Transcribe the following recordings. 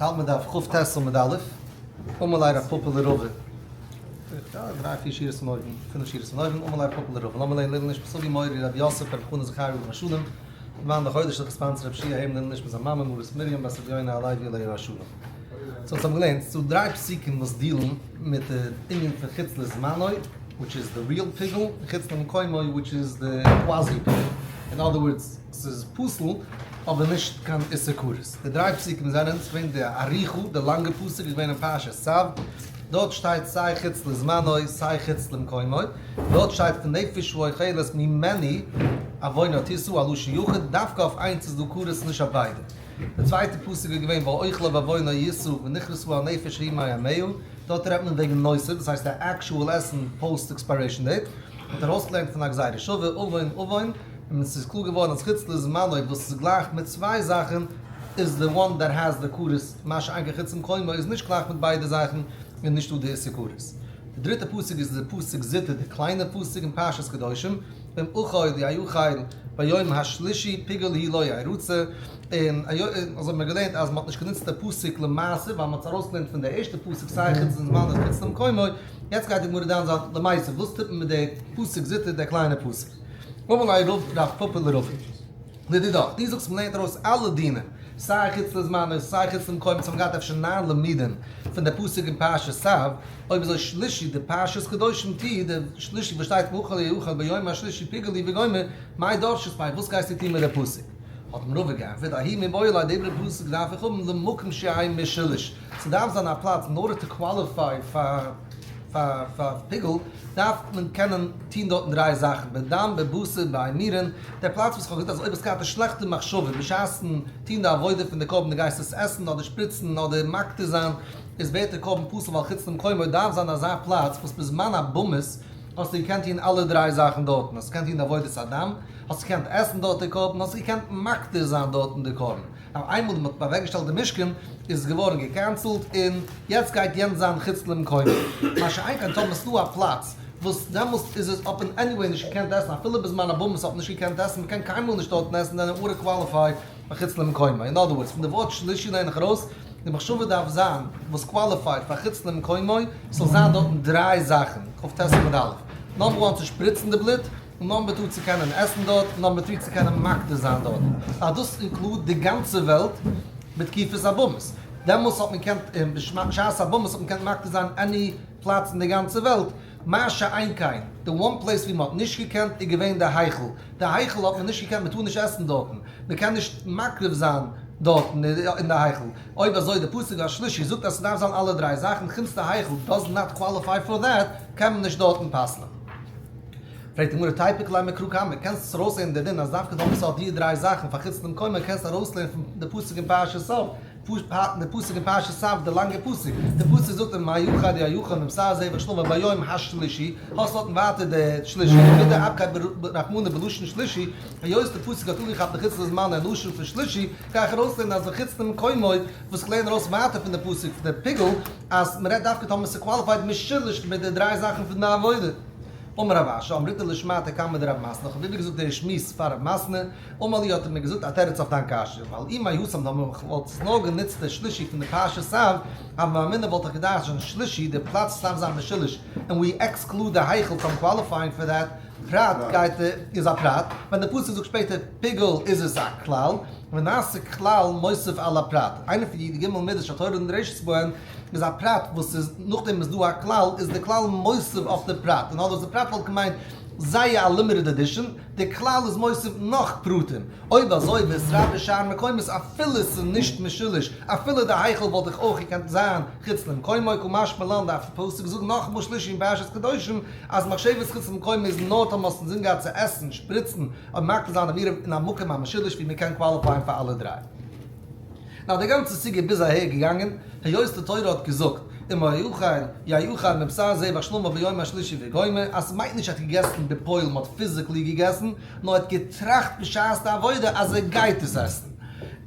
האלט מען דף כ"ט עמוד א', אמר ליה רב פפא לרבא, דריי פיר שורות פון אויבן, פינף שורות פון אויבן, אמר ליה רב פפא לרבא, לאמיר לערנען לעילוי נשמת אבי מורי רבי יוסף ברב חנא זכריה עליו השלום, למען די חודש זיך ספאנסער רב שיע היים לעילוי נשמת זיין מאמע מרת מרים בת רבי יונה הלוי עליה השלום. סאו אונז האבן געלערנט ס'דא דריי פסוקים וואס deal ן מיט די ענין פון חוץ לזמנו, which is the real פיגול, און חוץ למקומו which is the quasi פיגול. In other words, ס'איז פסול אבער נישט קיין איסור כרת. די דריי פסוקים זענען, ס'איז געווען די אריכא, די לאנגע פסוק איז געווען אין פרשת צו, דארט שטייט סיי חוץ לזמנו סיי חוץ למקומו, דארט שטייט ונפש האוכלת ממנו עוונה תשא א לשון יחיד, דווקא אויף איינס איז דא כרת נישט אויף ביידע. די צווייטע פסוק איז געווען והאוכלה בעוונה ישא ונכרתה הנפש ההיא מעמיה, דארט רעדט מען וועגן נותר, דאס הייסט די actual עסן post expiration date, מ'האט ארויסגעלערנט פון א גזירה שווה עוון עוון, און עס איז קלאר געווארן אז חוץ לזמנו וואס איז גלייך מיט צוויי זאכן איז די one that has די כרת, מה שאין כן חוץ למקומו איז נישט גלייך מיט ביידע זאכן און נישטא די איסור כרת. די דריטע פסוק איז די פסוק זוטא די קליינע פסוק אין פרשת קדושים, ואם אכל יאכל ביום השלישי פיגול הוא לא ירצה, און אזוי האט מען געלערנט אז מען האט נישט גענוצט די פסוק למעשה ווייל מען האט עס ארויסגעלערנט פון די ערשטע פסוק סיי חוץ לזמנו און חוץ למקומו, יעצט גייט די גמרא דן זיין למעשה וואס טוט מען מיט די פסוק זוטא די קליינע פסוק. אמר ליה רב רב פפא לרבא לדידך, דו זאגסט מ'לערנט ארויס אלע דינים, סיי חוץ לזמנו סיי חוץ למקומו, אונז האבן געהאט אפשר ניין לימודים פון די פסוק אין פרשת צו, אויב אזוי שלישי די פרשת קדושים טו, די שלישי וואס שטייט ואכל יאכל ביום השלישי פיגול הוא וגומר, מאי דרשת ביה, וואס גייסטו טון מיט די פסוק? האט אים רבא געענטפערט, ההוא מיבעי ליה די איבריגע פסוק דארף איך האבן למקום שיהא משולש, ס'דארף זיין א פלאץ in order to qualify פאר פאר פיגול דארף מען קענען טון דארטן דריי זאכן, בדם בבשר באימורין, דער פלאץ וואס כ'האב געזאגט אז אויב האסט געהאט א שלעכטע מחשבה בשעת'ן טון די עבודה פון די קרבן דו גייסט עס עסן אדער שפריצן אדער מקטיר זיין איז ווערט די קרבן פסול ווייל חוץ למקומו דארף זיין אזא פלאץ וואס בזמן הבמות האסטו געקענט טון אלע דריי זאכן דארטן, האסט געקענט טון די עבודת הדם, האסט געקענט עסן דארט די קרבן, האסט געקענט מקטיר זיין דארטן די קרבן. נאר איינמאל מען האט אוועקגעשטעלט די משכן איז עס געווארן גע cancel ט און יעצט גייט יענץ זיין חוץ למקומו. מה שאין כן טאמער ס'דא א פלאץ וואס דעמאלסט איז עס האט מען anyway נישט געקענט עסן אפילו בזמן הבמות האט מען נישט געקענט עסן מ'קען קיינמאל נישט דארטן עסן then it qualify פאר חוץ למקומו. In other words פון די ווארט שלישי לערן איך ארויס די מחשבה דארף זיין וואס qualified פאר חוץ למקומו ס'זאל זיין דארטן דריי זאכן, כ"ט עמוד א', number one צו שפריצן די בלוט, number two צו קענען עסן דארט, number three צו קענען מקטיר זיין דארט, אז דאס include די גאנצע וועלט בתקופת הבמות, דעמאלס האט מען געקענט אין בשעת הבמות האט מען געקענט מקטיר זיין any פלאץ אין די גאנצע וועלט, מה שאין כן די one place ווי מען האט נישט געקענט איז געווען די היכל, די היכל האט מען נישט געקענט מען טאר נישט עסן דארטן, מען קען נישט מקריב זיין דארטן אין די היכל, אויב אזוי די פסוק השלישי זאגט אז ס'דארף זיין אלע דריי זאכן, חוץ די היכל does not qualify for that, קען מען נישט דארטן פסל'ען. פרעגט די גמרא תיפוק ליה מקרא קמא, קענסט עס ארויסלערנען די דין אז דווקא דארט וואס האט די דריי זאכן פאר חוץ למקומו קענסט ארויסלערנען פון די פסוק אין פרשת צו, די פסוק אין פרשת צו די לאנגע פסוק, די פסוק זאגט ומה יאכל יאכל מבשר זבח שלמיו ביום השלישי, האסט דארטן ווייטער די שלישי, ומדאפקיה רחמנא בלשון שלישי, היות די פסוק האט אנגעכאפט די חוץ לזמנו אין לשון פון שלישי, גיי איך ארויסלערנען אז די חוץ למקומו וואס איך לערן ארויס ווייטער פון די פסוק פון די פיגול אז מ'רעדט דווקא טאמער ס'איז qualified משולש מיט די דריי זאכן פון די עבודה. אמר רב אשי, אמריתה לשמעתא קמיה דרב מתנה, כ'האב איבערגעזאגט די שמועס פאר רב מתנה, אמר לי האט ער מיר געזאגט א תירוץ אויף דיין קשיא, ווייל אי מהתם טאמער כ'וואלט עס נאר גענוצט די שלישי פון די פרשת צו, הוה אמינא וואלט איך געדארשט שלישי, די פלאץ עס דארף זיין משולש, און we exclude די היכל from qualifying for that, פרט גייט איז א פרט, ווען די פסוק זאגט שפעטער פיגול איז עס א כלל, ונעשה כלל מוסיף על הפרט, איינע פון די ג' מידות שהתורה נדרשת בהן איז א פרט וואס איז נאכדעם איז דא א כלל איז די כלל מוסיף אויף די פרט, in other words די פרט וואלט געמיינט זייער א limited edition, די כלל איז מוסיף נאך פרטים, אויב אזוי ואיתרבי שאר מקומות אפילו ס'איז נישט משולש, אפילו די היכל וואלט איך אויך געקענט זיין חוץ למקומו, קא משמע לן דארף די פסוק זאגן נאכאמאל שלישי אין פרשת קדושים אז מחשבת חוץ למקומו איז נאר טאמער האסט אינזין געהאט צו עסן, שפריצן, אדער מקטיר זיין די מירה אין א מקום המשולש ווי מ'קען qualify ען פאר אלע דריי. נאר די גאנצע סוגיא ביז אהער געגאנגען, היות די תורה האט געזאגט, אם האכל יאכל מבשר זבח שלמיו ביום השלישי וגומר, אז ס'מיינט נישט ער האט געגעסן בפועל, מ'האט physically געגעסן, נאר ער האט געטראכט בשעת די עבודה אז ער גייט עס עסן.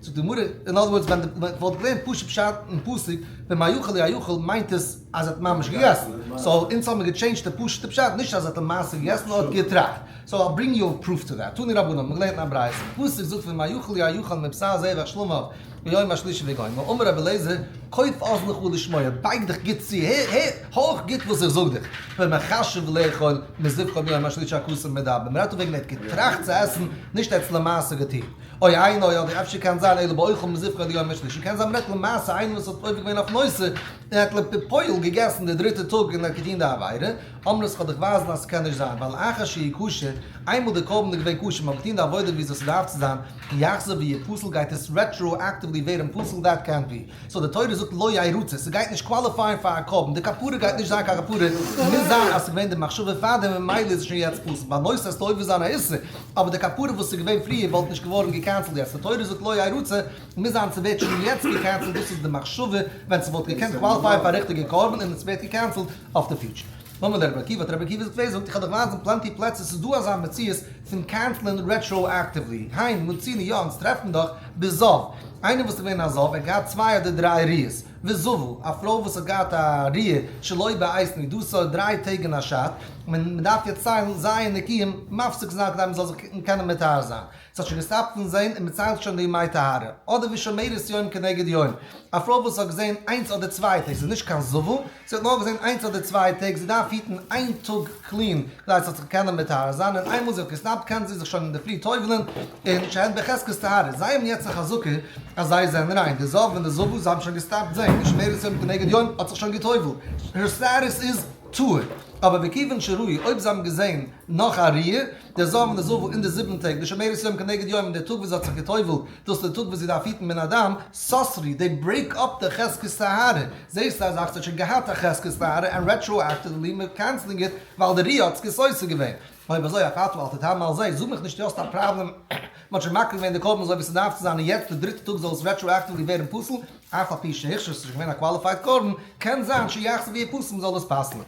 זאגט די גמרא, אין אדער ווארדס ווען מען וואלט געלערנט פשוט פשט אין פסוק במה יאכל יאכל מיינט עס אז ער האט ממש געגעסן, סאו אונז האבן געטשעינדזשט די פשוט'ע פשט נישט אז ער האט למעשה געגעסן נאר ער האט געטראכט, סאו I'll bring you proof to that, תנו רבנן, מ'האט געלערנט אין א ברייתא, די פסוק זאגט במה יאכל יאכל מבשר זבח שלמיו ביום השלישי וגומר, אמר רבי אליעזר, כוף אזנך לשמוע, בייג דיך גוט צו, הער, הער, הארך גוט וואס איך זאג דיך, במחשב לאכול מזבחו ביום השלישי הכתוב מדבר, מ'רעדט דא וועגן ער האט געטראכט צו עסן, נישט ער האט עס למעשה געטון. או אינו אדער אפשר קען זיין אלא באוכל מזבחו ליום השלישי, קען זיין מ'רעדט למעשה איינער וואס האט עובר געווען אויף נושא און האט לפועל געגעסן די דריטע טאג און האט געטון די עבירה, אמרת כ'וועל דיך ווייזן אז ס'קען נישט זיין ווייל אחר שיהיה כשר, איינמאל די קרבן איז געווען כשר מ'האט געטון די עבודה וויאזוי ס'דארף צו זיין, יחזור ויפסל גייט עס retroactively ווערן פסול דעט קענט בי. סאו די תורה זאגט לא ירצה, ס'גייט נישט qualify ען פאר א קרבן, די כפרה גייט נישט זיין קיין כפרה, מוז זיין אז ס'איז געווען די מחשבה פארדעם ממילא איז עס שוין יעצט פסול, ביי נושא עסטו עובר זיין א איסור, אבער די כפרה וואס איז געווען פריער וואלט נישט געווארן געקענסלט יעצט, די תורה זאגט לא ירצה, מוז זיין ס'ווערט שוין יעצט געקענסלט, דאס איז די מחשבה ווען ס'וואלט געקענט qualify ען פאר א ריכטיגע קרבן און עס ווערט געקענסלט אויף די future. אמר ליה רבי עקיבא האט רבי עקיבא געזאגט, איך האב דיך ווייזן plenty פלעצער ס'איז דא אזא מציאות פון קענסלען retroactively, הן מצינו יא אונז טרעפן דאך בזב, איינער וואס איז געווען א זב ער האט געהאט צוויי אדער דריי ראיות, וזבה, א פרוי וואס האט געהאט א ראיה שלא בעת נדתה דריי טעג אין א שעת, מען דארף יעצט ציילן ז' נקיים מפסיק זיין כדי מען זאל זיך קענען מטהר זיין. ס'האט שוין געסטאפט פון זעהן און מ'ציילט שוין די ימי טהרה. אדער ושומרת יום כנגד יום. א פרוי וואס האט געזעהן איינס אדער צוויי טעג, ס'איז נישט קיין זבה, זי האט נאר געזעהן איינס אדער צוויי טעג, זי דארף היטן איין טאג clean כדי זי זאל זיך קענען מטהר זיין, און איינמאל זי האט געסטאפט קען זי זיך שוין אינדערפרי טובל'ן און שהן בחזקת טהרה. זיי האבן יעצט א חזקה אז זיי זענען ריין. די זב און די זבה, זיי האבן שוין געסטאפט זעהן. ושומרת יום כנגד יום האט זיך שוין געטובל'ט. Her status איז טהור. אבער וכיוון שראו, אויב זיי האבן געזעהן נאך א ראיה, דער זב און די זבה אין די זיבן טעג, ושומרת יום כנגד יום, און דער טאג וואס זי האט זיך גע'טובל'ט, דאס איז דער טאג וואס זי דארף היטן מן הדם, סתרו, they break up די חזקת טהרה, זעהסטו אז זי האט שוין געהאט א חזקת טהרה and retroactively מיר קענסלינג it ווייל די ראיה האט עס געסותר געווען. אויב אזוי אף אתה אל תתמה על זה, זאג מיך נישט דו האסט א פראבלעם, מען האט שוין מקריב געווען די קרבן אזוי ווי ס'דארף צו זיין און יעצט די דריטע טאג זאל עס retroactively ווערן פסול, אף על פי שהוכשר ס'איז שוין געווען א qualified קרבן, קען זיין שיחזור ויפסל מ'זאל עס פסל'ען.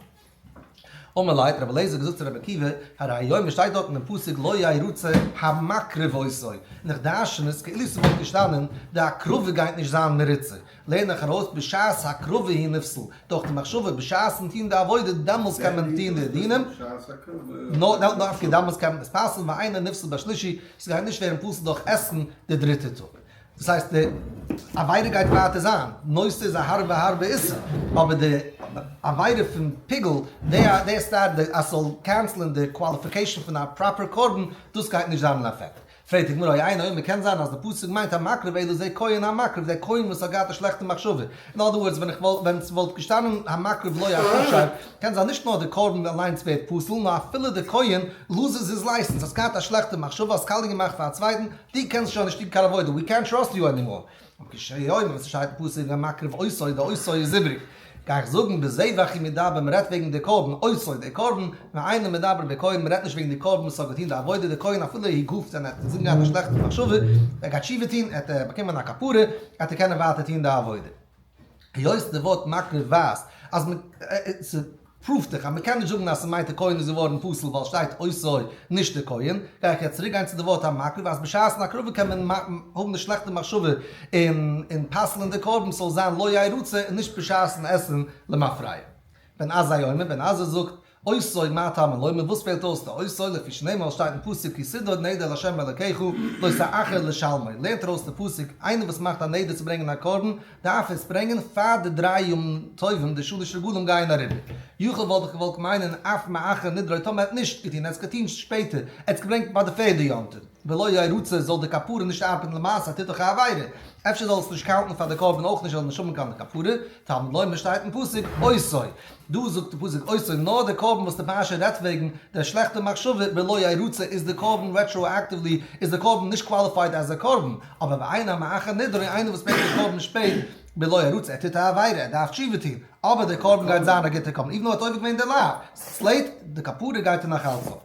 אמר ליה, האט רבי אליעזר געזאגט צו רבי עקיבא, הרי הוא אומר שטייט דארט אינעם פסוק לא ירצה המקריב אותו, און איך דרשן עס כאילו ס'וואלט געשטאנען די הקרבה גייט נישט זיין מרוצה, לערן איך ארויס בשעת הקרבה הוא נפסל, דורך די מחשבה בשעת'ן טון די עבודה דעמאלס קען מען טון די דינים, נאר דווקא דעמאלס קען מען עס פסל'ן, ואינו נפסל בשלישי, ס'גייט נישט ווערן פסול דורך עסן די דריטע טאג. דאס הייסט די עבירה גייט ווייטער זיין, נושא איז א הארבע הארבע איסור, אבער די עבירה פון פיגול, די סטארט אז ס'זאל קענסלען די qualification פון א proper קרבן, דאס גייט נישט זיין אין אפעקט. פרעגט די גמרא או אינו אומר, קען זיין אז די פסוק מיינט המקריב אלא זה כהן המקריב, דער כהן וואס האט געהאט א שלעכטע מחשבה. אין other words ווען איך וואלט ווען ס'וואלט געשטאנען המקריב לא יחשב, קען זיין נישט נאר די קרבן אליינס ווערט פסול, נאר אפילו די כהן loses his license, האסט געהאט א שלעכטע מחשבה, האסט קאליע געמאכט פאר א צווייטן, דו קענסט שוין נישט טון קיין עבודה, ווי קענט טראסט יו ענימאר. כשהוא אומר ווען ס'שטייט אין פסוק והמקריב אותו, די אותו איז איבריג. גיי איך זאגן בזבח הוא מדבר, מ'רעדט וועגן די קרבן, אותו די קרבן, ואינו מדבר בכהן, מ'רעדט נישט וועגן די קרבן וואס האט געטון די עבודה, די כהן אפילו he goofed און ער האט אינזין געהאט א שלעכטע מחשבה, ער גייט תשובה טון, ער האט באקומען א כפרה, ער וועט קענען ווייטער טון די עבודה. היות די ווארט מקריב ווייזט אז מ' ס'פרואווט דיך אז מ'קען נישט זאגן אז ס'מיינט די כהן איז געווארן פסול ווייל שטייט אותו נישט די כהן, גיי איך יעצט צוריק גיין צו די ווארט המקריב אז בשעת'ן הקרבה קען מען האבן די שלעכטע מחשבה און און פסל'ן די קרבן ס'זאל זיין לא ירצה און נישט בשעת'ן עסן למפרע. בן עזאי אומר, בן עזאי זאגט, אותו מה תלמוד לומר, וואס פעלט אויס די אותו, לפי שנאמר שטייט אין פסוק כי תדור נדר לה' אלקיך לא תאחר לשלמו, לערנט ארויס די פסוק, איינער וואס מאכט א נדר צו ברענגען א קרבן, דארף עס ברענגען פאר די דריי ימים טובים די שלש רגלים גייען אריבער. יכול וואלט איך געוואלט מיינען אף מאחר נדרו טאמער ער האט נישט געטון, ער האט עס געטון שפעטער, ער האט עס געברענגט ביי די פערדע יום טוב. ולא ירצה זאל די כפרה נישט ארבעטן למעשה ער טוט דאך א עבירה, אפשר זאל עס נישט קאונטן פאר די קרבן אויך נישט זאל נישט האבן קיין כפרה, תלמוד לומר שטייט אין פסוק אותו, דא זאגט די פסוק אותו נאר די קרבן וואס די פרשה רעדט וועגן די שלעכטע מחשבה ולא ירצה איז די קרבן retroactively איז די קרבן נישט qualified as א קרבן, אבער ואין המאחר נדרו איינער וואס ברענגט די קרבן שפעט בלא ירצה ער טוט א עבירה ער דארף תשובה טון, אבער די קרבן גייט זיין א גוטע קרבן even though ער האט עובר געווען די לאו, ס'איז late, די כפרה גייט ער נאך אלץ האבן.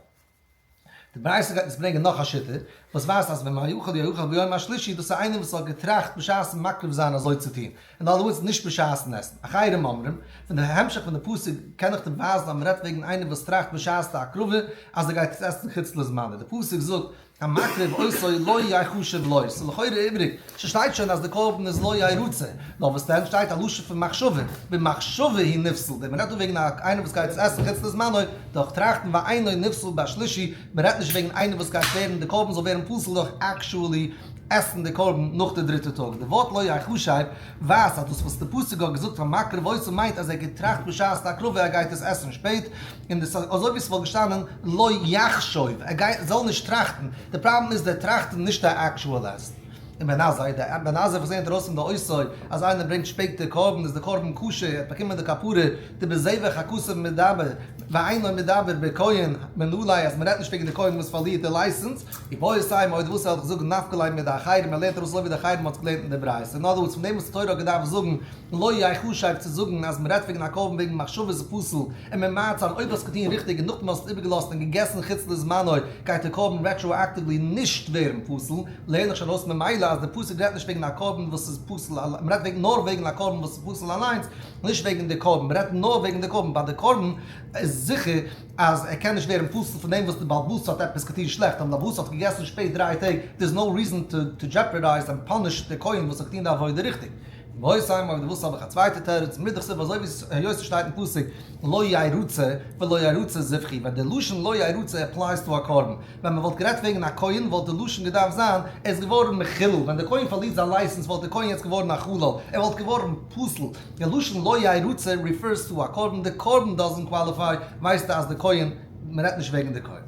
די ברייתא גייט אונז ברענגען נאך א שיטה וואס ווייזט אז במה יאכל יאכל ביום השלישי דאס איז איינער וואס האט געטראכט בשעת'ן מקריב זיין אזוי צו טון, אין other words נישט בשעת'ן עסן. אחרים אומרים, פון די המשך פון די פסוק קען איך דיר ווייזן אז מען רעדט וועגן איינער וואס טראכט בשעת די הקרבה אז ער גייט עס עסן חוץ לזמנו, די פסוק זאגט. המקריב אותו לא יחשב לו, ס'איז לכאורה איבריג, ס'שטייט שוין אז די קרבן איז לא ירצה, נאר וואס דען שטייט א לשון פון מחשבה, במחשבה הוא נפסל, ווען מ'רעדט דא וועגן א איינער וואס גייט עס עסן חוץ לזמנו, דורך טראכטן ואינו נפסל בשלישי, מ'רעדט נישט וועגן איינער וואס גייט ווערן, די קרבן זאל ווערן פסול דורך עקשועלי עסן די קרבן נאך די דריטע טאג, די ווארט לא יחשב ווייזט אז דאס וואס די פסוק האט געזאגט המקריב אותו מיינט אז ער האט געטראכט בשעת די הקרבה ער גייט עס עסן שפעט, און דאס איז אזוי ווי ס'וואלט געשטאנען לא יחשוב, ער גייט זאל נישט טראכטן, די פראבלעם איז דער טראכטן נישט דער actual עסן. און בן עזאי, דער בן עזאי וואס לערנט ארויס פון די אותו אז איינער ברענגט שפעט די קרבן איז די קרבן כשר, ער האט באקומען די כפרה, דבזבח הכתוב מדבר ואינו מדבר בכהן מנא ליה אז מ'רעדט נישט וועגן די כהן וואס פארלירט די license, איבעית אימא אויב דו ווילסט וועל איך זאגן נפקא ליה מדאחרים ער לערנט ארויס אזוי ווי די אחרים האט געלערנט אין די ברייתא, אין other words פון דעם וואס די תורה האט געדארפט זאגן לא יחשב צו זאגן אז מ'רעדט וועגן א קרבן וועגן מחשבה איז פסול, און ממעט זיין אויב האסט געטון ריכטיג און נאכדעם האסט איבערגעלאזט און געגעסן חוץ לזמנו גייט די קרבן retroactively נישט ווערן פסול, לערן איך שוין אויס ממילא אז די פסוק רעדט נישט וועגן א קרבן וואס איז פסול מ'רעדט וועגן נאר וועגן א קרבן וואס איז פסול אליינס, נישט וועגן די קרבן, מ'רעדט נאר וועגן די קרבן, ביי די קרבן איז זיכער אז ער קען נישט ווערן פסול פון דעם וואס די בעל הבית האט עפעס געטון שלעכט, אויב די בעל הבית האט געגעסן שפעט דריי טעג, there is no reason to jeopardize and punish די כהן וואס האט געטון די עבודה ריכטיג. איבעית אימא אויב דו ווילסט האב איך א צווייטע תירוץ, מדכתיב אזוי ווי היות ס'שטייט אין פסוק לא ירצה ולא ירצה זבחי, ווען די לשון לא ירצה applies to א קרבן, ווען מ'וואלט גערעדט וועגן א כהן וואלט די לשון געדארפט זיין ער איז געווארן מחולל, ווען די כהן פארלירט זיין license וואלט די כהן יעצט געווארן א חלל, ער וואלט געווארן פסול, די לשון לא ירצה refers to א קרבן, די קרבן doesn't qualify, ווייסטו אז די כהן, מ'רעדט נישט וועגן די כהן.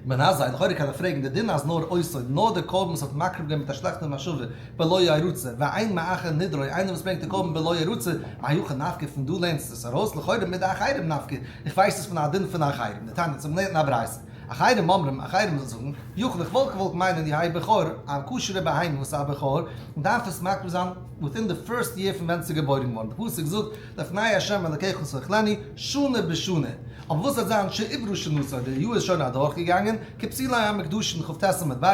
בן עזאי, לכאורה קען ער פרעגן די דין אז נאר אותו, נאר די קרבן וואס האט מקריב געווען מיט א שלעכטע מחשבה, בלא ירצה, ואין מאחר נדרו, איינער וואס ברענגט די קרבן בלא ירצה, מהיכא נפקא פון דא לערנסטו עס ארויס, לכאורה מדאחרים נפקא, איך ווייס עס פון א דין פון אחרים, דתניא, צום לערנען א ברייתא, אחרים אומרים, אחרים זאגן, יכול איך וואלט געוואלט מיינען יהא בכור, א כשר'ע בהמה וואס איז א בכור, דארף עס מקריב זיין within the first year פון ווען ס'איז געבוירן געווארן, די פסוק זאגט, לפני ה' אלקיך תאכלנו, שנה בשנה. אבער וואס וועט זיין שעברה שנתו, די יאר איז שוין אדורכגעגאנגען, כפסולי המוקדשין כ"ט עמוד ב',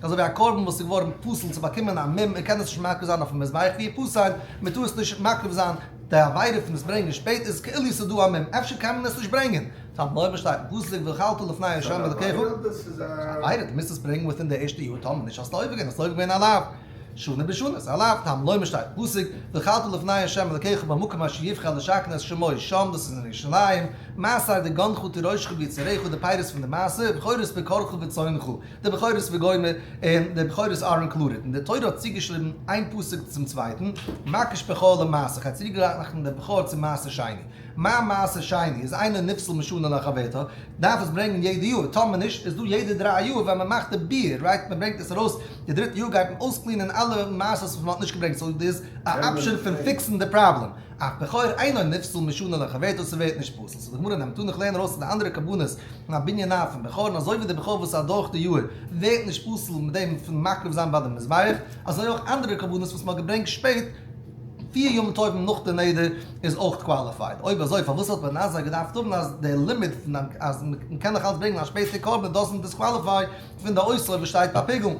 אזוי ווי א קרבן וואס איז געווארן פסול צו באקומען א מום, מען קען עס נישט מקריב זיין אויפן מזבח ויפסל, מען טאר עס נישט מקריב זיין, די עבירה פון עס ברענגען שפעט איז כאילו עס איז דא א מום, אפשר קען מען עס נישט ברענגען, תלמוד לומר שטייט אין פסוק ואכלת לפני ה' אלקיך, ס'איז א עבירה, דו מוזט עס ברענגען within די ערשטע יאר, טאמער נישט האסטו עובר געווען, האסטו עובר געווען א לאו. שנה בשנה, ס'איז א לאו, תלמוד לומר שטייט אין פסוק, ואכלת לפני ה' אלקיך במקום אשר יבחר לשכן את שמו שם, דאס איז אין ירושלים, מעשר דגנך תירושך ויצהרך, די פירות פון די מעשר, בכורות בקרך וצאנך, די בכורות וגומר, און די בכורות are included, און די תורה האט צוגעשריבן איין פסוק צום צווייטן, מקיש בכור למעשר, כ'גיי צוריקגלייכן די בכור צום מעשר שני. מה מעשר שני איז אינו נפסל משנה לחברתה, דארף עס ברענגען יעדע יאר, טאמער נישט איז דא יעדע דריי יאר ווען מען מאכט די ביעור, right, מען ברענגט עס ארויס די דריטע יאר גייט מען אויסקלינען אלע מעשרות וואס מען האט נישט געברענגט, so דאס איז א option פון fix ן די פראבלעם, אף בכור אינו נפסל משנה לחברתה ס'ווערט נישט פסול, so די גמרא נעמט אן איך לערן ארויס פון די אנדערע קרבנות פון א בנין אב פון בכור און אזוי ווי די בכור וואס איז אדורך די יאר ווערט נישט פסול מיט דעם פון מקריב זיין ביי די מזבח, אזוי אויך אנדערע קרבנות וואס מען האט געברענגט שפעט. פיר ימים טובים נאך די נדר איז אויך qualified. אויב אזוי פארוואס האט בן עזאי געדארפט האבן אז די לימוד פון אז מ'קען נאך אלץ ברענגען א שפעטער קרבן doesn't disqualify פון די אותו וואס שטייט ביי פיגול?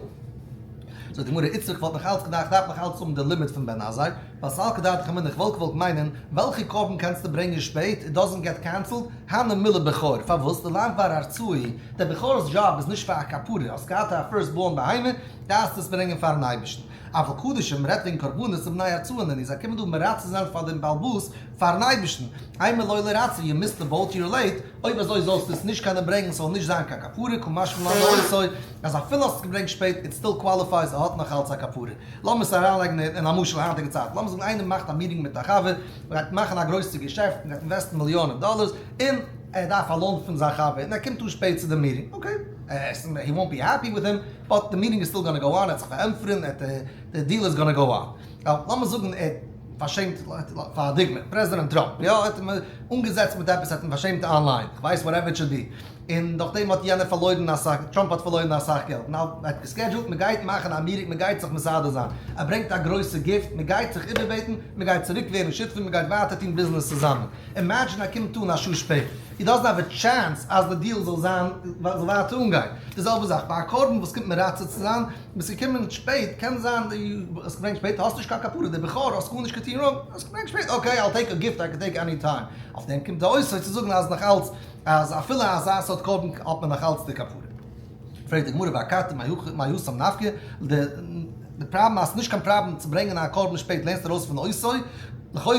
זאגט די גמרא איצטריך וואלט נאך אלץ געדארפט דארף נאך אלץ האבן די לימוד פון בן עזאי ווייל סלקא דעתך אמינא איך וואלט געוואלט מיינען וועלכע קרבן קענסטו ברענגען שפעט it doesn't get cancelled הני מילי בכור פארוואס דלאו בר הרצאה הוא דער בכור'ס דזשאב איז נישט פאר א כפרה האסט געהאט א first born בהמה דארפסט עס ברענגען פארן אייבערשטן. אבל קדשים, מ'רעדט וועגן קרבנות דבני הרצאה נינהו, זיי קומען דא מרצה זיין פאר דעם בעל הבית, פארן אייבערשטן. אימא לא לירצו, you missed the boat, you're late, אויב אזוי זאלסטו עס נישט קענען ברענגען, ס'זאל נישט זיין קיין כפרה, קא משמע לן דאותו, אז אפילו האסט עס געברענגט שפעט, it still qualifies, ער האט נאך אלץ א כפרה. לאמיר עס אריינלייגן אין א משל היינטיגע צייטן, לאמיר זאגן איינער מאכט א meeting מיט א חבר, מ'גייט מאכן א גרויסע געשעפט, מ'גייט invest ן מיליאנען דאלערס, און ער דארף א loan פון זיין חבר, און ער קומט אן שפעט צו די meeting, okay, he won't be happy with him, but די meeting איז still gonna go on, ער האט זיך פארענטפערן, די deal איז gonna go on. לאמיר זאגן ער האט פארשעמט, פאר א דוגמא, פרעזידענט טראמפ, יא, ער האט אים אנגעזעצט מיט עפעס, ער האט אים פארשעמט online, כ'ווייס whatever it should be, און נאכדעם האט יענער פארלוירן אסאך, טראמפ האט פארלוירן אסאך געלט, now ער האט גע schedule ט, מ'גייט מאכן א meeting, מ'גייט זיך מסדר זיין, ער ברענגט א גרויסע gift, מ'גייט זיך איבערבעטן, מ'גייט צוריק ווערן שותפים, מ'גייט ווייטער טון ביזנעס צוזאמען. imagine ער קומט אן א שעה שפעטער, he doesn't have a chance אז די deal זאל זיין זאל ווייטער אנגיין. די זעלבע זאך ביי א קרבן וואס קומט מרצה צו זיין, ביסט געקומען שפעט, קען זיין דו האסט געברענגט שפעט, האסט נישט קיין כפרה, די בכור האסט גארנישט געטון wrong, האסט געברענגט שפעט, okay I'll take a gift I can take any time. אויף דעם קומט די אותו צו זאגן אז נאך אלץ אז אפילו אזא סארט קרבן האט מען נאך אלץ די כפרה. פרעגט די גמרא ואכתי מאי התם נפקא, די פראבלעם אז ס'נישט קיין פראבלעם צו ברענגען א קרבן שפעט לערנסטו ארויס פון אותו, לכאורה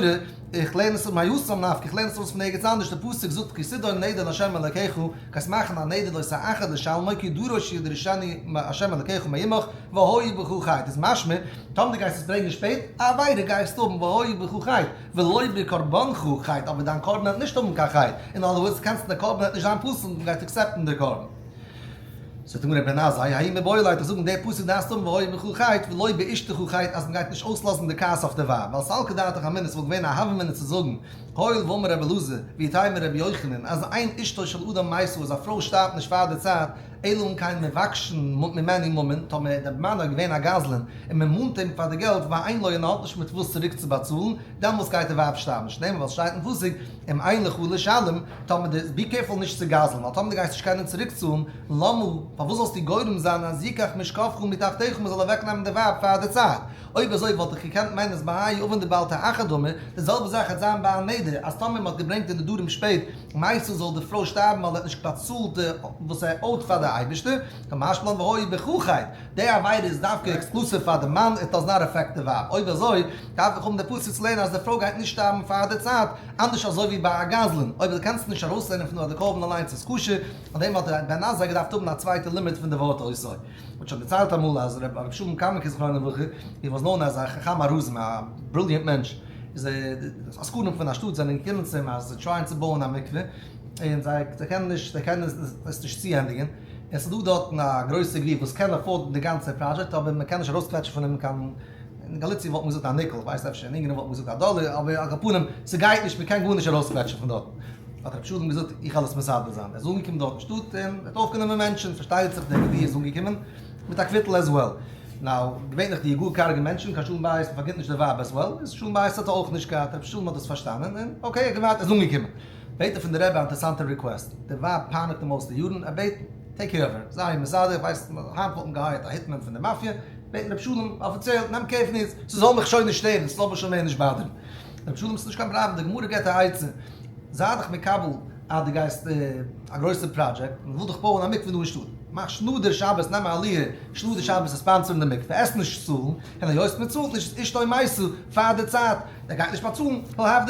איך לערן עס מאי התם נפקא איך לערן עס ארויס פון ערגעץ אנדערש, די פסוק זאגט כי תדור נדר לה' אלקיך, גייסט מאכן א נדר לא תאחר לשלמו כי דרוש ידרשנו ה' אלקיך מעמך והיה בך חטא, איז משמע טאמער דו גייסט עס ברענגען שפעט, א עבירה גייסטו האבן והיה בך חטא, ולא בקרבנך חטא, אבער דיין קרבן וועט נישט האבן קיין חטא, אין other words קענסט די קרבן וועט נישט זיין פסול און גייט accept ן די קרבן. זאגט די גמרא בן עזאי האי מיבעי ליה איך זאגן די פסוק דארפסטו האבן והיה בך חטא ולא באשתך חטא אז מ'גייט נישט אויסלאזן די כעס אויף די ווייב ווייל סלקא דעתך אמינא ס'וואלט געווען א הוה אמינא צו זאגן הואיל ואמר רבי אלעזר ואיתימא רבי יוחנן אז אין אשתו של אדם מתה אז א פרוי שטארבט נישט פאר די צייט אלא אם כן מבקשין ממנו ממון טאמער די מאן איז געווען א גזלן און מ'מאנט אים פאר די געלט ואין לו און ער האט נישט מיט וואס צוריק צו באצאלן דעמאלס גייט די ווייב שטארבן שנאמר ווייל ס'שטייט אין פסוק אם אין לך לשלם טאמער די, be careful נישט צו גזל'ן, ווייל טאמער די גייסט נישט קענען צוריק צאלן, למה, פארוואס זאלסטו גורם זיין אז יקח משכבך מתחתיך מען זאל אוועק נעמען די ווייב פאר די צייט? אויב אזוי וואלט איך געקענט מיינען אז בהאי עוון דבל תאחר דמי, די זעלבע זאך העט זיין ביי א נדר, אז טאמער מען האט געברענגט די נדרים שפעט, מתה זאל די פרוי שטארבן ווייל ער האט נישט באצאלט די וואס ער owed פאר די אייבערשטער, קא משמע לן והיה בך חטא, די עבירה איז דווקא exclusive פאר די מאן, it does not affect די ווייב, אויב אזוי דארף איך האבן די פסוק צו לערנען אז די פרוי גייט נישט שטארבן פאר די צייט, אנדערש אזוי ווי ביי א גזלן, אויב דו קענסט נישט ארויסלערנען פון דא אז די קרבן אליינס איז כשר, פאר דעם האט ר' בן עזאי געדארפט האבן א צווייטע לימוד פון די ווארט אותו. מ'האט שוין דערציילט אמאל אז ר' שלום קאמינקער זכרונו לברכה, he was known as א חכם הרזים, א brilliant מענטש, איז די עסקנים פון א שטאט זענען געקומען צו אים אז זיי try ען צו בויען א מקווה, און זיי קענען נישט, זיי קענען עס נישט צוענדיגן, און ס'איז דא דארטן א גרויסע גביר וואס קען afford ן די גאנצע פראדזשעקט אבער מ'קען נישט ארויסקוועטשן פון אים קיין אין גאליציע וואלט מען געזאגט א ניקל, כ'ווייס אפשר אין אונגארן וואלט מען געזאגט א דאלער, אבער על כל פנים, ס'גייט נישט, מ'קען גארנישט ארויסקוועטשן פון דארטן. האט רבי שלום געזאגט, איך וועל עס מסדר זיין. ער איז אנגעקומען דארט אין שטאט און האט אויפגענומען מענטשן, פארשטייט זיך דער גביר איז אנגעקומען מיט א קוויטל as well. Now, געווענליך די גאר קארגע מענטשן, קיין שלום בית, מ'פארגינט נישט די ווייב as well, איז שלום בית האט ער אויך נישט געהאט, רבי שלום האט דאס פארשטאנען און okay, ער האט געווארט, ער איז אנגעקומען. בעט ער פון די רבי א אינטערעסאנטע request, די ווייב פייניגט אים אויס די יארן, ער בעט, take care of her, זיי איר מסדר, איך ווייס, היינט וואלט מען גע hire ט א hitman פון די מאפיא, בעטן רבי שלום אפיציעל, נעם care פון איר, ס'זאל מיך שוין נישט שטערן, ס'זאל מיך שוין מער נישט bother ן. רבי שלום, ס'נישט קיין פראבלעם, די גמרא געבט א עצה, זיי דיך מקבל אז דו גייסט א גרויסע פראדזשעקט, מען וויל דאך בויען א מקווה דא אין שטאט, מאך שנאדער שבת, נעם א עליה, שנאדער שבת און sponsor ן די מקווה, עסט נישט צאלן, און היות מען צאלט נישט, איז אשתו מתה פאר די צייט, ער גייט נישט באצאלן, he'll have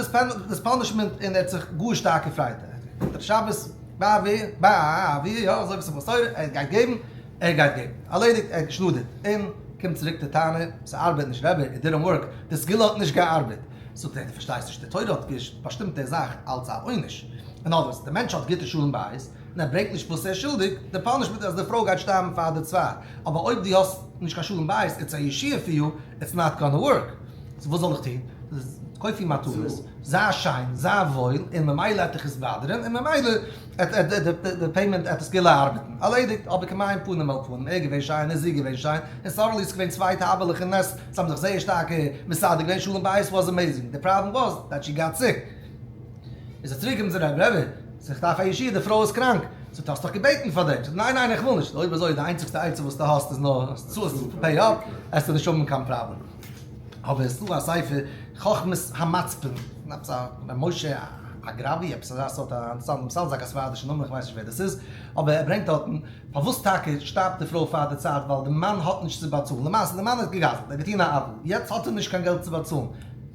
this punishment, און ער האט זיך גאר שטארק געפרייט, דער שבת ביי ווי, ביי ווי, יא אזוי ווי ס'איז מסורה, ער גייט געבן, ער גייט געבן, ארלעדיגט, ער האט געשנאדערט, און קומט צוריק די טענה, ס'ארבעט נישט רבי, it didn't work, די סגולה האט נישט געארבעט, זאגט ער, דו פארשטייסט נישט, די תורה האט באשטימט די זאך אלץ א עונש, אין other words, די מענטש האט גוטע שלום בית, און ער ברענגט נישט וואס ער איז שולדיג, די punishment איז אז די פרוי גייט שטארבן פאר די צוויי, אבער אויב דו האסט נישט קיין שלום בית, it's א ישועה for you, it's not gonna work. So וואס זאל איך טון? קויף איר מתנות, זיי שיין, זיי וואויל, און ממילא וועט דיך עס bother ן, און ממילא וועט די payment עט עס סגולה ארבעטן. ארלעדיגט, אבער כמים פנים אל פנים, ער געווען שיין און זי געווען שיין, און suddenly איז געווען צוויי תאוה'לעך אין נעסט, זיי האבן זיך זייער שטארק מסדר געווען, שלום בית was amazing, די פראבלעם was that she got sick. איז ער צוריק געקומען צו רבי, רבי, איך דארף א ישועה, די פרוי איז קראנק. זאגט האסט דאך געבעטן פאר דעם. זאגט ניין ניין איך וויל נישט. אויב אזוי די איינציגסטע עצה וואס דו האסט איז נאר צו pay up, עסטו נישט האבן קיין פראבלעם. אבער עס איז דא א ספר חכמת המצפון, עפעס א ר' משה אגרבי, עפעס אזא סארט א אינטערעסאנטן, סאונדס like א ספרדישע נאמען, איך ווייס נישט ווער דאס איז, אבער ער ברענגט דארטן פארוואס טאקע שטארבט די פרוי פאר די צייט, ווייל די מאן האט נישט צו באצאלן, למעשה די מאן האט געגזלט, ער האט געטון א עוול, יעצט האט ער נישט קיין געלט צו באצאלן,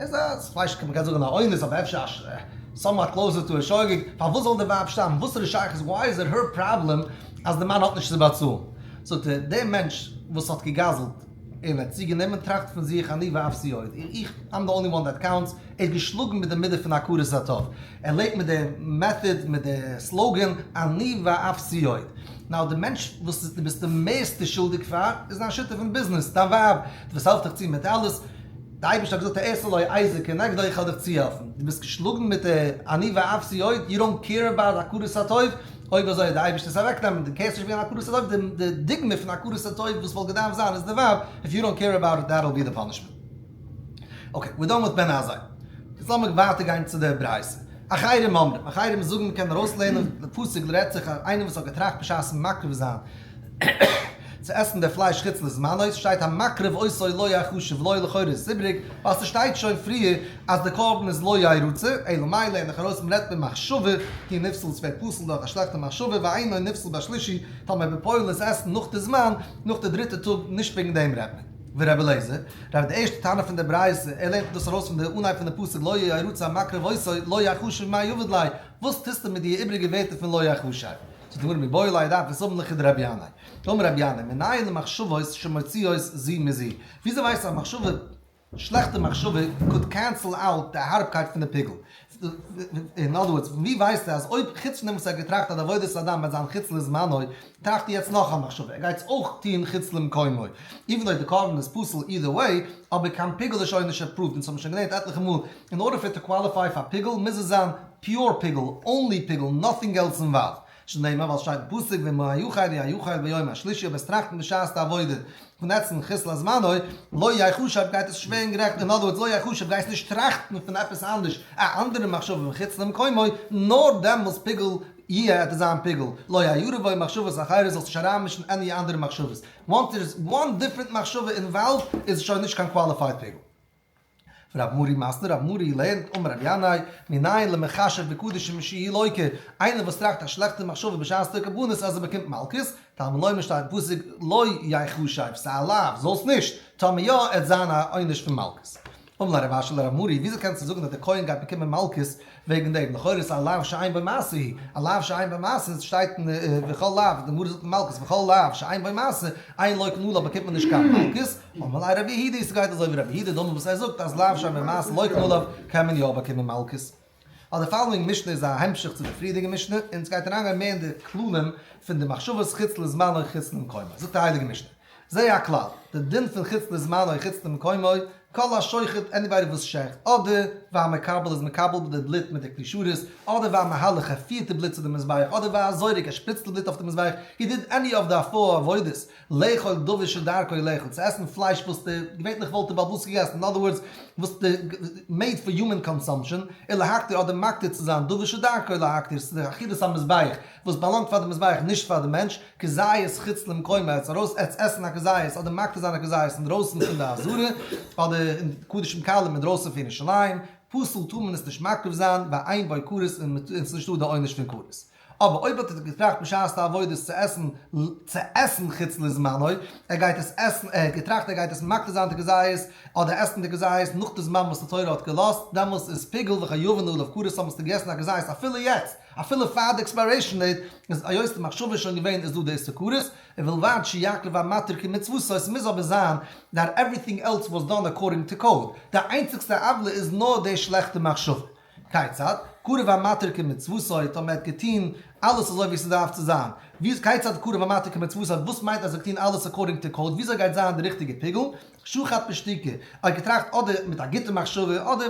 איז א, כ'ווייס נישט, מ'קען זאגן א אונס, אבער אפשר א somewhat closer to a שוגג, פארוואס זאל די ווייב שטארבן, וואס איז די שייכות, why is it her problem אז די מאן האט נישט צו באצאלן, זאגט ער, דער מענטש וואס האט געגזלט און האט צוגענומען טראכט פון זיך אני ואפסי עוד, איך, I'm the only one that counts, ער איז געשלאגן מיט די מידה פון הכרת הטוב, ער לעבט מיט די method, מיט די slogan, אני ואפסי עוד. Now די מענטש וואס דו ביסט די מערסטע שולדיג פאר, איז דיין שותף אין ביזנעס, דיין ווייב, די וואס העלפט דיך צו מיט אלעס, די אייבערשטער האט געזאגט אעשה לו עזר כנגדו איך וועל דיך צוהעלפן, דו ביסט געשלאגן מיט די אני ואפסי עוד, you don't care about הכרת הטוב, אויב אזוי וועט די אייבערשטער עס אוועקנעמען, דו care סט נישט וועגן הכרת הטוב, די דוגמא פון הכרת הטוב וואס וואלט געדארפט זיין איז די ווייב, if you don't care about it that'll be the punishment. Okay, we're done with בן עזאי. יעצט לאמיר ווייטער גיין צו די ברייתא. אחרים אומרים, אחרים זאגן מ'קען ארויסלערנען די פסוק רעדט זיך אז איינער וואס האט געטראכט בשעת'ן מקריב זיין. צו עסן די פלייש חוץ לזמנו, ס'שטייט המקריב אותו לא יחשב לו לכאורה איז עס איבריג, ווייל ס'שטייט שוין פריער אז די קרבן איז לא ירצה, אלא מאי לערן איך ארויס מ'רעדט במחשבה, כי נפסל ס'ווערט פסול דורך א שלעכטע מחשבה ואינו נפסל בשלישי, טאמער בפועל איז עסן נאך די זמן, נאך די דריטע טאג, נישט וועגן דעם רעדט מען. ורבי אליעזר, רבי די ערשטע תנא פון די ברייתא, ער לערנט דאס ארויס פון די אנהייב פון די פסוק לא ירצה המקריב אותו לא יחשב מאי עביד ליה, וואס טוסטו מיט די איבריגע ווערטער פון לא יחשב? זאגט די גמרא מיבעי ליה דארף עס האבן לכדרבי ינאי. דאמר רבי ינאי, מנין למחשבות שמוציאות זו מזו? וויאזוי ווייסטו אז מחשבה, שלעכטע מחשבה, could cancel out די הארבקייט פון די פיגול? אין other words, פון ווי ווייסטו אז אויב חוץ פון דעם וואס ער האט געטראכט אז די עבודת הדם וועט זיין חוץ לזמנו, טראכט ער יעצט נאך א מחשבה, ער גייט עס אויך טון חוץ למקומו, even though די קרבן איז פסול either way, אבער קיין פיגול איז שוין נישט approved, אונז האבן שוין געלערנט עטליכע מאל, in order for it to qualify פאר פיגול מוז עס זיין pure פיגול, only פיגול, nothing else involved. שנאמר ווייל ס'שטייט אין פסוק ואם היאכל יאכל ביום השלישי אויב עס טראכטן בשעת די עבודה פון עסן חוץ לזמנו, לא יחשב גייט עס שווערן גערעכט, אין other words לא יחשב גייסט נישט טראכטן פון עפעס אנדערש א אנדערע מחשבה פון חוץ למקומו, נאר דעמאלס פיגול יהיה עט עס זיין פיגול, לא יערב בו מחשבות אחרות זאלסט נישט אריינמישן any אנדערע מחשבות, once there is one different מחשבה involved איז עס שוין נישט קיין qualified פיגול. רב מרי מתני, רב מרי לערנט, אמר רבי ינאי, מנין למחשב בקדשים שהוא לוקה, איינער וואס טראכט א שלעכטע מחשבה בשעת די קרבנות אז ער באקומט מלקות, תלמוד לומר שטייט אין פסוק לא יחשב, ס'איז א לאו, זאלסט נישט, טאמער יא, עט זיין א עונש פון מלקות. אמר ליה רב אשי לרב מרי, וויאזוי קענסטו זאגן אז דער כהן גייט באקומען מלקות וועגן דעם? לכאורה איז א לאו שאין בו מעשה היא, א לאו שאין בו מעשה, עס שטייט אין וכל לאו, די גמרא זאגט אין מלקות וכל לאו שאין בו מעשה, אין לוקין עליו באקומט מען נישט קיין מלקות, אמר ליה רב יהודה, ס'גייט אזוי ווי רב יהודה דאמר וואס ער זאגט אז לאו שאין בו מעשה לוקין עליו קען מען יא באקומען מלקות. ווייל די following משנה איז א המשך צו די פריערדיגע משנה, און ס'גייט אריינגיין מער אין די כללים פון די מחשבות חוץ לזמנו חוץ למקומו. זאגט די הייליגע משנה, זה הכלל, די דין פון חוץ לזמנו חוץ למקומו, כל השוחט, anybody וואס שעכט, אדער והמקבל איז מקבל די בלוט מיט די כלי שרת, אדער והמהלך ער פירט די בלוט צו די מזבח, אדער והזורק ער שפריצט די בלוט אויף די מזבח, he did any of the four עבודות, לאכול דבר שדרכו לאכול, צו עסן פלייש וואס די, געווענליך וואלט די בעל הבית געגעסן, אין other words, וואס די, made for human consumption, ולהקטיר אדער מקטיר צו זיין דבר שדרכו להקטיר, ס'איז די אכילת המזבח, וואס באלאנגט פאר די מזבח נישט פאר די מענטש, כזית חוץ למקומו, עטס ארויס עטס עסן א כזית אדער מקטיר זיין א כזית אינדרויסן פון די עזרה, אדער אין קדשים קלים אינדרויסן פון ירושלים, פסול טאר מען עס נישט מקריב זיין, ואין בו כרת און ס'איז נישטא די עונש פון כרת. אבער אויב האט ער געטראכט בשעת די עבודות צו עסן צו עסן חוץ לזמנו, ער גייט עס עסן, ער האט געטראכט ער גייט עס מקטיר זיין די כזית, אדער עסן די כזית נאך די זמן וואס די תורה האט געלאזט, דעמאלס איז פיגול וחייבין עליו כרת האבן עס געגעסן א כזית אפילו יעצט, אפילו פאר די expiration date, איז היות די מחשבה איז שוין געווען איז דא די איסור כרת, ובלבד שיקריב המתיר כמצוותו, עס מוז אבער זיין that everything else was done according to code, די איינציגסטע עוולה איז נאר די שלעכטע מחשבה. כיצד? קרב המתיר כמצוותו, טאמער ער האט געטון אלעס אזוי ווי ס'דארף צו זיין. ווי איז כיצד קרב המתיר כמצוותו, וואס מיינט אז ער האט געטון אלעס according to code, וויאזוי גייט זיין די ריכטיגע פיגול? שחט בשתיקה, ער האט געטראכט אדער מיט א גוטע מחשבה אדער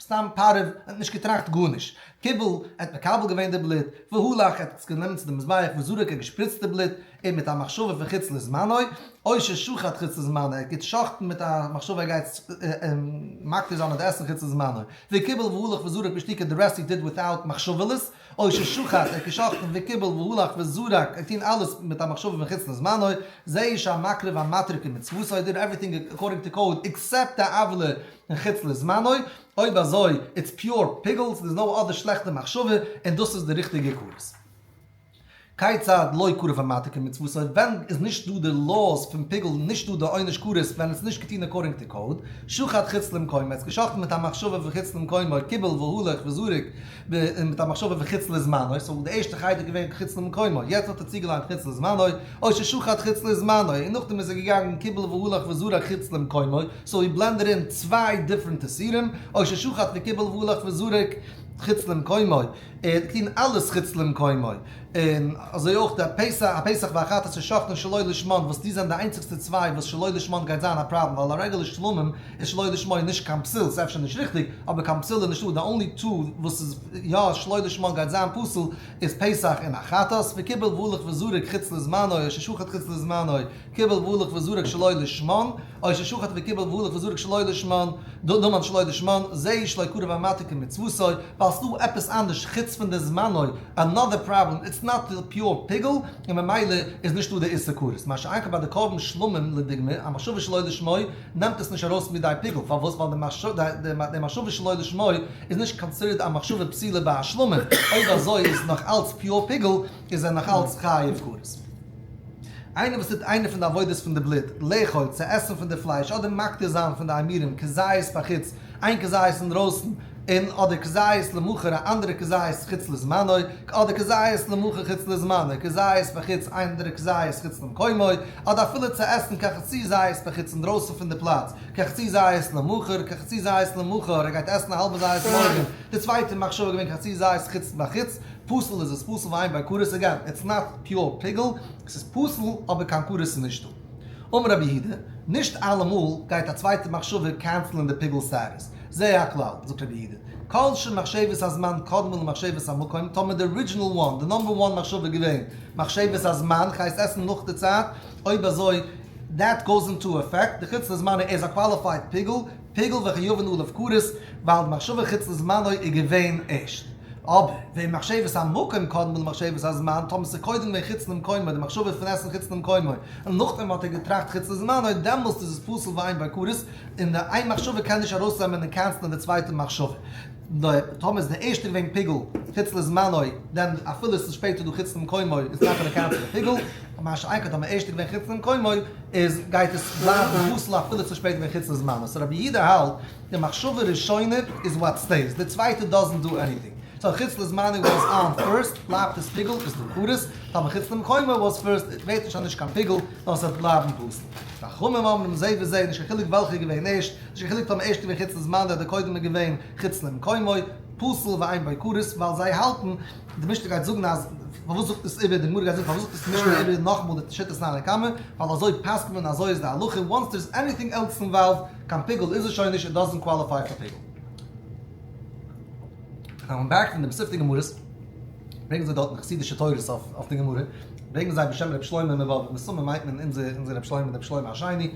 סתם פארווע, ער האט נישט געטראכט גארנישט. קיבל, ער האט מקבל געווען די בלוט, והלך, ער האט עס גענומען צו די מזבח, וזרק, ער האט געשפריצט די בלוט, און מיט א מחשבה פון חוץ לזמנו, או ששחט חוץ לזמנו, ער האט גע'שחט'ן מיט א מחשבה ער גייט מקטיר זיין אדער עסן חוץ לזמנו, וקיבל והלך וזרק בשתיקה, the rest he did without מחשבה'לעס, או ששחט, ער האט גע'שחט'ן וקיבל והלך וזרק, ער האט געטון אלעס מיט א מחשבה פון חוץ לזמנו, זהו שהמקריב המתיר כמצוותו, he did everything according to code except די עוולה אין חוץ לזמנו, אויב אזוי it's pure פיגול, ס'איז no other שלעכטע מחשבה, און דאס איז די ריכטיגע כרת. כיצד לא קרב המתיר כמצוותו, ווען איז נישט דא די laws פון פיגול, נישט דא די עונש כרת ווען עס איז נישט געטון according to code, שחט חוץ למקומו, ער האט געשחט'ן מיט א מחשבה פון חוץ למקומו, קיבל והלך וזרק מיט א מחשבה פון חוץ לזמנו, so די ערשטע חלק איז געווען חוץ למקומו, יעצט האט ער צוגעליינט חוץ לזמנו, או ששחט חוץ לזמנו, און נאכדעם איז ער געגאנגען קיבל והלך וזרק חוץ למקומו, so he blended in צוויי different איסורים, או ששחט וקיבל והלך וזרק חוץ למקומו. ער האט געטון אלעס חוץ למקומו, און אזוי אויך די פסח, הפסח והחטאת ששחטן שלא לשמן, וואס די זענען די איינציגסטע צוויי וואס שלא לשמן גייט זיין א פראבלעם, ווייל א רעגולער שלמים איז שלא לשמו נישט קיין פסול, ס'איז אפשר נישט ריכטיג, אבער קיין פסול איז נישטא, די only two וואס איז יא שלא לשמן גייט זיין פסול איז פסח און החטאת, וקיבל והלך וזרק חוץ לזמנו, או ששחט חוץ לזמנו, קיבל והלך וזרק שלא לשמן, או ששחט וקיבל והלך וזרק שלא לשמן, דמן שלא לשמן, זהו שלא קרב המתיר כמצוותו, ווייל ס'דא עפעס אנדערש חוץ פון די זמנו, another problem, it's. נאט פיור פיגול, און ממילא איז נישטא די איסור כרת. מה שאין כן ביי די קרבן שלמים לדוגמא, א מחשבה שלא לשמה, נעמט עס נישט ארויס מידי פיגול. פארוואס? ווייל די מחשבה שלא לשמה איז נישט קאנסידערט א מחשבה פסולה ביי א שלמים. אויב אזוי איז נאך אלץ פיור פיגול, איז ער נאך אלץ חייב כרת. איינער וואס טוט איינע פון די עבודות פון די בלוט, לאכול, צו עסן פון די פלייש, אדער מקטיר זיין פון די אימורים, כזית בחוץ, איין כזית אינדרויסן, און אדער כזית למחר א אנדערע כזית חוץ לזמנו, אדער כזית למחר חוץ לזמנו, כזית בחוץ אנדערע כזית חוץ למקומו, אדער אפילו צו עסן כחצי זית בחוץ אינדרויסן פון די פלאץ, כחצי זית למחר, כחצי זית למחר, ער גייט עסן א האלבע זית מארגן, די צווייטע מחשבה געווען כחצי זית חוץ בחוץ, פסול איז עס פסול ואין בו כרת again, it's not pure פיגול, עס איז פסול אבער קיין כרת איז נישטא. אמר רבי יהודה, נישט אלעמאל גייט א צווייטע מחשבה cancel ען די פיגול status. זה הכלל, זאגט רבי יהודה, כל שמחשבת הזמן קדמה למחשבת המקום, טאמער די original one, די number one מחשבה געווען, מחשבת הזמן, הייסט עסן נאך די צייט, אויב אזוי, that goes into effect, די חוץ לזמנו איז א qualified פיגול, פיגול וחייבין עליו כרת, ווייל די מחשבה חוץ לזמנו איז געווען ערשט. אבער, ואם מחשבת המקום קדמה למחשבת הזמן, טאמער ס'איז קודם געווען חוץ למקומו, די מחשבה פון עסן חוץ למקומו, און נאכדעם האט ער געטראכט חוץ לזמנו, דעמאלסט איז עס פסול ואין בו כרת, און די איין מחשבה קען נישט ארויסנעמען און cancel ען די צווייטע מחשבה. טאמער איז די ערשטע געווען פיגול חוץ לזמנו, then אפילו עס איז שפעטער דא חוץ למקומו, איז not gonna cancel די פיגול, מה שאין כן טאמער ערשטע געווען חוץ למקומו, איז גייט עס בלייבן פסול אפילו עס איז שפעטער געווען חוץ לזמנו. so רבי יהודה האלט, די מחשבה ראשונה איז what stays, די צווייטע doesn't do anything. so חוץ לזמנו was on first, בלייבט עס פיגול, איז דא כרת, טאמער חוץ למקומו was first, ווערט נישט נישט קיין פיגול, נאר עס וועט בלייבן פסול. חכמים אומרים זה וזה, נישט קיין חילוק וועלכע געווען ערשט, נישט קיין חילוק טאמער ערשט געווען חוץ לזמנו אדער קודם געווען חוץ למקומו, פסול ואין בו כרת, ווייל זיי האלטן, די משנה גייט זאגן אז, פארוואס זאגט עס איבער, די גמרא גייט זאגן פארוואס זאגט עס די משנה איבער נאכאמאל די שיטת תנא קמא, ווייל אזוי פסק'נט מען אזוי איז די הלכה, once there's anything else involved, קיין פיגול איז עס שוין נישט, it doesn't qualify for פיגול. Coming back פון די מתיבתא גמרות, ברענגען זיי דארטן חסידישע תורות אויף די גמרא, ברענגען זיי בשם רבי שלמה מבאבוב, מסתמא מיינט מען אונזער רבי שלמה, רבי שלמה השני,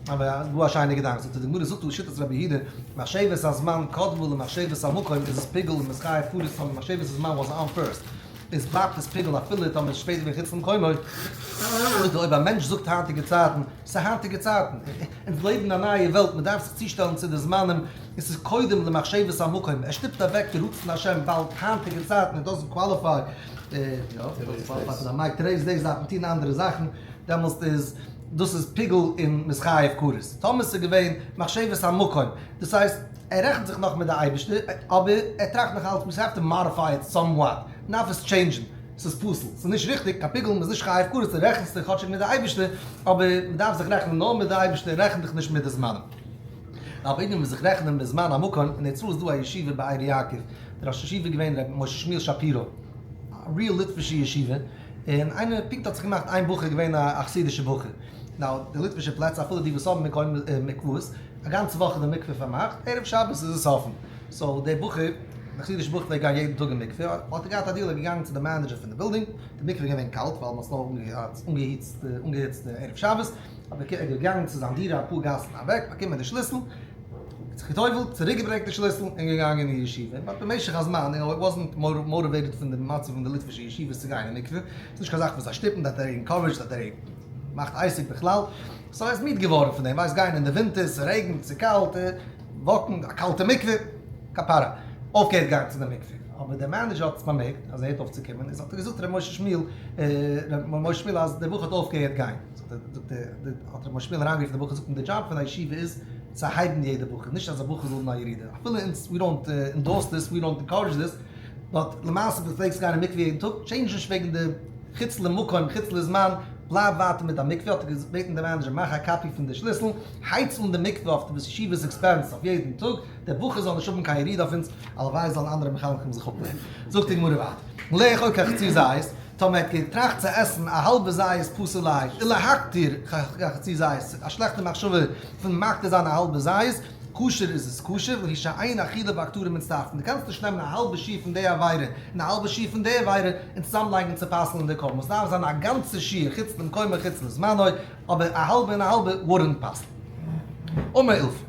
אבער דא א שיינע געדאנק, זאגט די גמרא, זאגט דא שיטת רבי יהודה, מחשבת הזמן קדמה למחשבת המקום, איז עס פיגול און מ'איז חייב כרת טאמער מחשבת הזמן was on first, איז בלייבט עס פיגול אפילו טאמער איז שפעטער געווען חוץ למקומו, זאגט ער אויב א מענטש זאגט היינטיגע צייטן, ס'איז היינטיגע צייטן, אונז לעבן אין א נייע וועלט, מ'דארף זיך צושטעלן צו די זמנים, עס איז קודם למחשבת המקום, ער שטופט אוועק די רצון השם ווייל היינטיגע צייטן it doesn't qualify, יא, it doesn't qualify פאר די mic, today's days דארף מען טון אנדערע זאכן, דעמאלסט איז דאס איז פיגול און מ'איז חייב כרת. טאמער ס'איז געווען מחשבת המקום, דאס הייסט ער רעכנט זיך נאך מיט די אייבערשטער, אבער ער טראכט נאך אלץ מ'האב to modify it somewhat, מ'דארף עס change ן, ס'איז פסול, ס'איז נישט ריכטיג, קיין פיגול, מ'איז נישט חייב כרת, דו רעכנסט דיך כאטשיג מיט די אייבערשטער, אבער מ'דארף זיך רעכענען נאר מיט די אייבערשטער, רעכן דיך נישט מיט די זמנים. אבער אידן מוז זיך רעכענען בזמן המקום, אין ארץ ישראל איז דא א ישיבה באר יעקב, דער ראש ישיבה איז געווען ר' משה שמואל שפירא, א real ליטווישע ישיבה, און איינער פונקט האט זיך געמאכט איין בחור געווען א חסידישע בחור, now די ליטווישע פלעצער אפילו די וואס האבן מקוה מקוואות, א גאנצע וואך איז די מקווה פארמאכט, ערב שבת איז עס אפן, so דער בחור, די חסידישע בחור פלעגט גיין יעדן טאג אין מקווה, האט ער געהאט א deal ער איז געגאנגען צו די manager פון די בילדינג, די מקווה איז געווען קאלט ווייל מען האט עס נאר אנגעהיצט ערב שבת, אבער ער איז געגאנגען צו זיין דירה אפאר גאסן אוועק, באקומען די שליסל, זיך גע'טובל'ט, צוריק געברענגט די שליסל, און געגאנגען אין ישיבה. but במשך הזמן, you know, he wasn't motivated פון די מצב פון די ליטווישע ישיבות צו גיין אין מקווה, ס'איז נישט קיין זאך וואס זיי שטופן, that ער encouraged, that ער מאכט עסק בכלל, so ער איז מיד געווארן פון דעם, ווייסט גיין אין די ווינטער, ס'רעגנט, ס'קאלט, walk ן, א קאלטע מקווה, כפרה, אויפגעהערט גיין צו די מקווה. אבער דער manager האט עס באמערקט אז ער הערט אויף צו קומען, איז האט ער געזאגט ר' משה שמואל, ר' משה שמואל אז דער בחור האט אויפגעהערט גיין. זאגט ער, האט ר' משה שמואל אריינגערופן די בחור, זאגט אים די דזשאב פון א ישיבה איז צו הייבן יעדע בחור, נישט אז א בחור זאל האבן א ירידה, אפילו אונז we don't endorse this, we don't encourage this, but למעשה דו פלעגסט גיין אין מקווה יעדן טאג, change נישט וועגן די חוץ למקום חוץ לזמן, בלייב ווייטער מיט דיין מקווה, האט ער געבעטן די manager מאך א copy פון די שליסל, הייץ אן די מקווה אויף די ישיבה'ס expense אויף יעדן טאג, דער בחור זאל נישט האבן קיין ירידה אויף אונז, הלוואי זאלן אנדערע מחנכים זיך אפלערנען. זאגט די גמרא ווייטער, לאכול כחצי זית, טאמער האט געטראכט צו עסן א האלבע זית פסול לאש, ולהקטיר חצי זית, א שלעכטע מחשבה פון מקטיר זיין א האלבע זית, כשר איז עס כשר, לפי שאין אכילה והקטרה מצטרפין, דו קענסט נישט נעמען א האלבע שיעור פון די עבירה און א האלבע שיעור פון די עבירה און צוזאמלייגן צו פסל'ן די קרבן, עס דארף זיין א גאנצע שיעור חוץ למקומו חוץ לזמנו, אבער א האלבע און א האלבע wouldn't פסל'ן. אמר אילפא.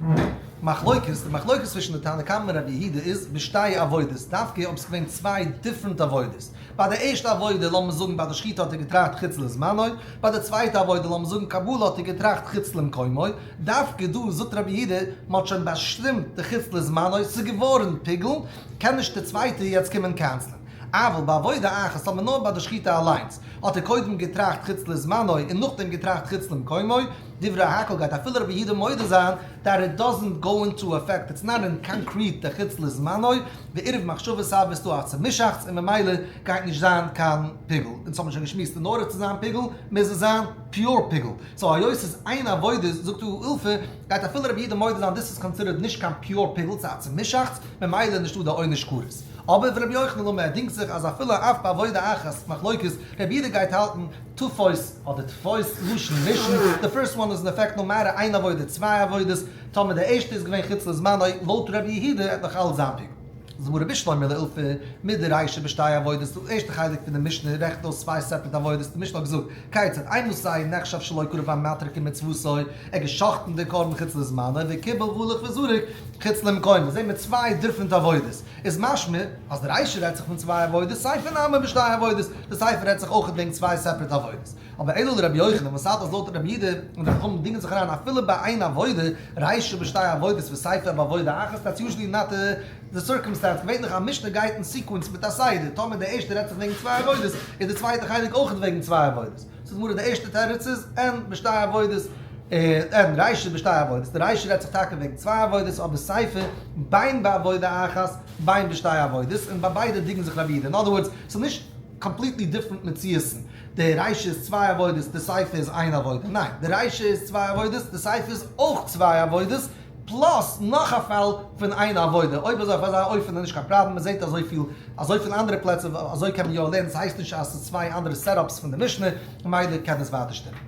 מחלוקת, די מחלוקת צווישן די תנא קמא און רבי יהודה איז בשתי עבודות, דווקא אויב ס'איז געווען צוויי different עבודות. ביי די ערשטע עבודה, לאמיר זאגן ביי די שחיטה האט ער געטראכט חוץ לזמנו, ביי די צווייטע עבודה, לאמיר זאגן קבלה האט ער געטראכט חוץ למקומו, דווקא דא זאגט רבי יהודה, מ'האט שוין באשטימט די חוץ לזמנו, ס'איז געווארן פיגול, קען נישט די צווייטע יעצט קומען cancel ען. אבל בעבודה אחת, אבער נאר ביי די שחיטה אליינס, האט ער קודם געטראכט חוץ לזמנו און נאכדעם געטראכט חוץ למקומו, דברי הכל גייט אפילו רבי יהודה מודה זיין that it doesn't go into effect, it's not in concrete די חוץ לזמנו, ועירוב מחשבות הוה איז דא א צומישאכץ און ממילא גייט נישט זיין קיין פיגול. אונז האבן שוין געשמועסט in order צו זיין פיגול מוז עס זיין pure פיגול. so היות ס'איז איין עבודה זאגט דא אילפא גייט אפילו רבי יהודה מודה זיין דאס איז considered נישט קיין pure פיגול ס'איז א צומישאכץ ממילא נישטא די עונש כרת. אבער ורבי יוחנן אמר ער דינגט זיך אז אפילו אף בעבודה אחת מחלוקת רבי יהודה גייט האלטן תפוס אדער תפוס לשון ראשון, די first one איז אין effect no matter איין עבודה צוויי עבודות, טאמער די ערשטע איז געווען חוץ לזמנו לויט רבי יהודה וועט נאך אלץ זיין פיגול. זאגט בשלמא לאילפא מדרישא בשתי עבודות, די ערשטע חלק פון די משנה רעכנט אויס צוויי separate עבודות, די משנה האט געזאגט, כיצד אימתי נחשב שלא הקריב המתיר כמצוותו, ער האט גע'שחט'ן די קרבן חוץ לזמנו, וקיבל והלך וזרק חוץ למקומו, זעהן מיר צוויי different עבודות, איז משמע אז די רישא רעדט זיך פון צוויי עבודות, סיפא נמי בשתי עבודות, די סיפא רעדט זיך אויך וועגן צוויי separate עבודות. אבער אלא לרבי יוחנן וואס האלט אז לויט רבי יהודה און די חכמים דינגען זיך אריין אפילו ביי איין עבודה, רישא בשתי עבודות וסיפא בעבודה אחת, that's usually not the circumstance, געווענליך א משנה גייט אין sequence מיט א סדר, טאמער די ערשטע רעדט זיך וועגן צוויי עבודות, איז די צווייטע חלק אויך וועגן צוויי עבודות. זאגט די גמרא די ערשטע תירוץ איז אין בשתי עבודות, אין רישא בשתי עבודות, די רישא רעדט זיך טאקע וועגן צוויי עבודות אבער סיפא בין בעבודה אחת בין בשתי עבודות, און ביי ביידע דינגען זיך רבי יהודה, in other words, ס'איז נישט completely different מציאות'ן. די רישא איז צוויי עבודות, די סיפא איז איין עבודה. ניין, די רישא איז צוויי עבודות, די סיפא איז אויך צוויי עבודות, plus נאך א פאל פון איין עבודה. אויב אזוי אויף אזא אופן איז נישט קיין פראבלעם, מען זעט אזויפיל אזויפיל אנדערע פלעצער, אזוי קען מען יא לערנען, ס'הייסט נישט אז ס'איז צוויי אנדערע setups פון די משנה, ממילא קען עס ווייטער שטימען.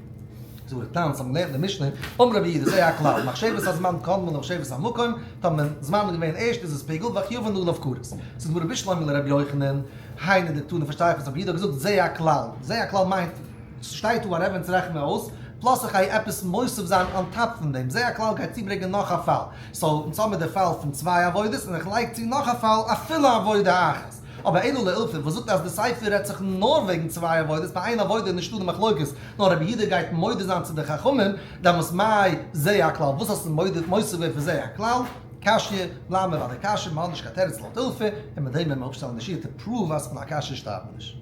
זאגט ר' תם, ס'האט מען געלערנט אין די משנה, אמר רבי יהודה, זה הכלל, מחשבת הזמן קדמה למחשבת המקום, טאמער זמן איז געווען ערשט איז עס פיגול, וחייבין עליו כרת. זאגט די גמרא בשלמא לרבי יוחנן, היינו דקתני פארשטיי איך וואס רבי יהודה האט געזאגט זה הכלל, זה הכלל מיינט ס'שטייט דא א רבי אונז רעכן מיר אויס, plus איך גיי עפעס מוסיף זיין on top פון דעם, זה הכלל גייט צוברענגען נאך א פאל, so אונז האמיר די פאל פון צוויי עבודות און איך לייג צו נאך א פאל אפילו עבודה אחת. אבער אלא לאילפא וואס זאגט אז די סיפא רעדט זיך נאר וועגן צוויי עבודות, ביי איין עבודה איז נישטא די מחלוקת, נאר רבי יהודה גייט מודה זיין צו די חכמים, דעמאלס מאי זה הכלל, וואס האסטו מוסיף געווען פון זה הכלל? קשיא, בלייבן מיר ביי די קשיא, מ'האט נישט קיין תירוץ לויט אילפא, און מיט דעם וועלן מיר אפשטעלן די שיעור to prove אז פון א קשיא שטארבט מען נישט.